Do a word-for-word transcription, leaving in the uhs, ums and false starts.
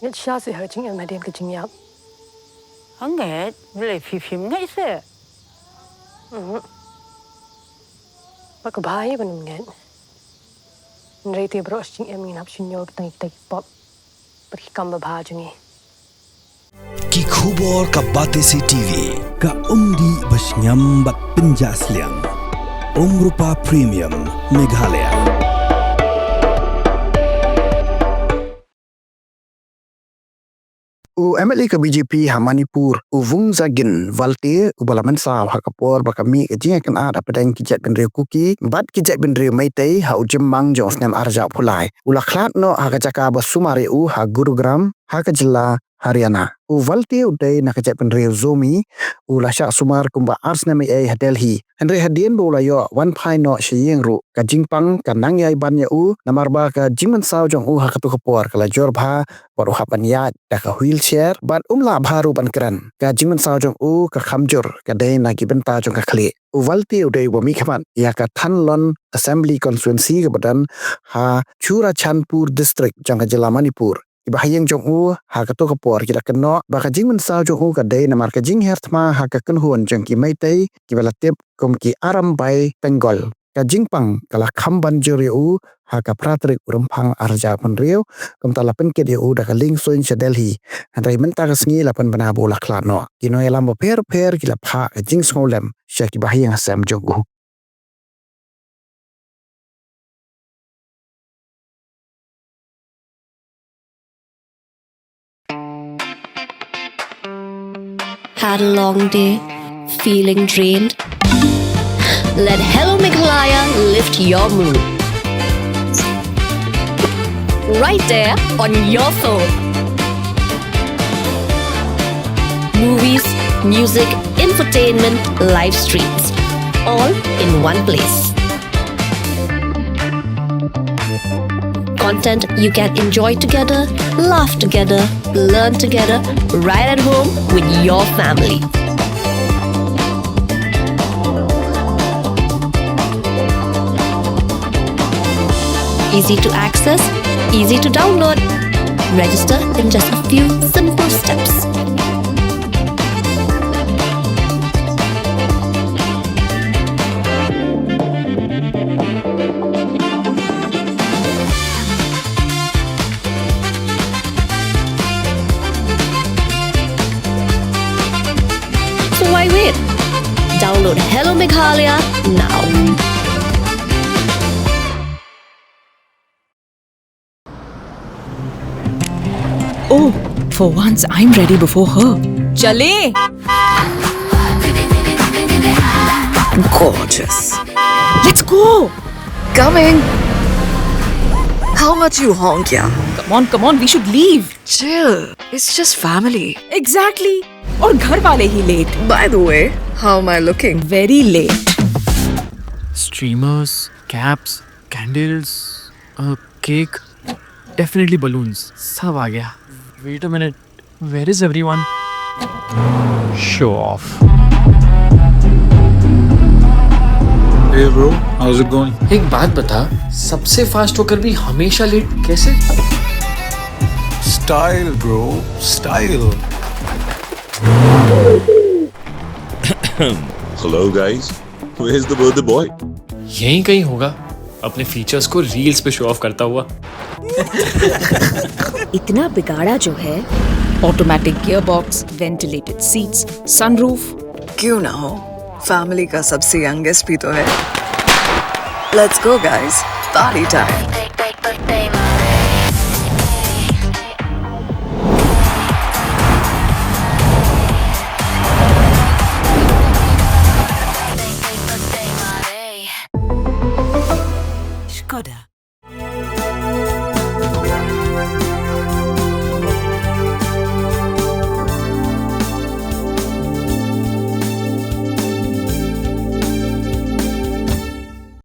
Ngeit shisha seh ha ka jingim hadien ka jingïap. Ngeit, balei phi phim ngeit seh? Mhm. Ba ka bha hi ban ym ngeit. Hynrei te baroh shi jingim ngin hap shim ïa ki tang ki tei ki pop bad ki kam babha jong ngi. Ki khubor ka Batesi TV, ka umdih ba shngiam bad pynjah sliang. Umrupa Premium, Meghalaya. U MLA ka BJP ha Manipur, u Wungzagin Valte, uba la mynsaw ha ka por ba ka mih ka jingïakynad hapdeng ki jaitbynriew Kuki bad ki jaitbynriew Meitei ha u Jymmang jong u snem arhajar arphew lai, u la khlad noh ha ka jaka ba sumar ïa u ha Gurugram, ha ka jylla Haryana. U Valte u dei na ka jaitbynriew Zomi, u la shah sumar kumba ar snem eiei ha Delhi. Hynrei hadien ba u la ïoh wan phai noh sha ïing ruh, ka jingpang ka nang ïai ban ïa u, namar ba ka jingmynsaw jong u ha kato ka por ka la jur bha, bad u hap ban ïaid da ka wheelchair, bad um lah bha ruh ban kren. Ka jingmynsaw jong u ka kham jur, ka dei na ki bynta jong ka khlieh. U Valte u dei uba mihkhmat ïa ka Thanlon Assembly Constituency kaba don ha Churachandpur District jong ka jylla Manipur. Ki bahaïing jong u ha kato ka por ki la kynnoh ba ka jingmynsaw jong u ka dei namar ka jingher thma ha ka kynhun jong ki Meitei kiba la tip kum ki Arambai Tenggol. Ka jingpang ka la kham ban jur ïa u ha ka phra tarik u Rymphang arhajar arphew hynriew, kumta la pynkit ïa u da ka liengsuiñ sha Delhi. Hynrei mynta ka sngi la pynbna ba u la khlad noh. Ki nongïalam bapher bapher ki la phah ka jingsngewlem sha ki bahaïing hasem jong u. Had a long day? Feeling drained? Let Hello Meghalaya lift your mood. Right there on your phone. Movies, music, infotainment, live streams, all in one place. Content you can enjoy together, laugh together, learn together, right at home with your family. Easy to access, easy to download. Register in just a few simple steps. So why wait? Download Hello Meghalaya now. Oh, for once I'm ready before her. Chale! Gorgeous. Let's go! Coming. How much you honk, yeah? Come on, come on, we should leave. Chill. It's just family. Exactly. और घर वाले ही late. By the way, how am I looking? Very late. Streamers, caps, candles, a cake, definitely balloons. सब आ गया. Wait a minute. Where is everyone? Show off. Hey bro, how's it going? एक बात बता, सबसे फास्ट होकर भी हमेशा लेट कैसे? Style bro, style. Hello guys, where's the birthday boy? यहीं कहीं होगा, अपने फीचर्स को रील्स पे शो ऑफ करता हुआ. इतना बिगाड़ा जो है. Automatic gearbox, ventilated seats, sunroof. क्यों ना हो, फैमिली का सबसे यंगेस्ट भी तो है. Let's go guys, party time.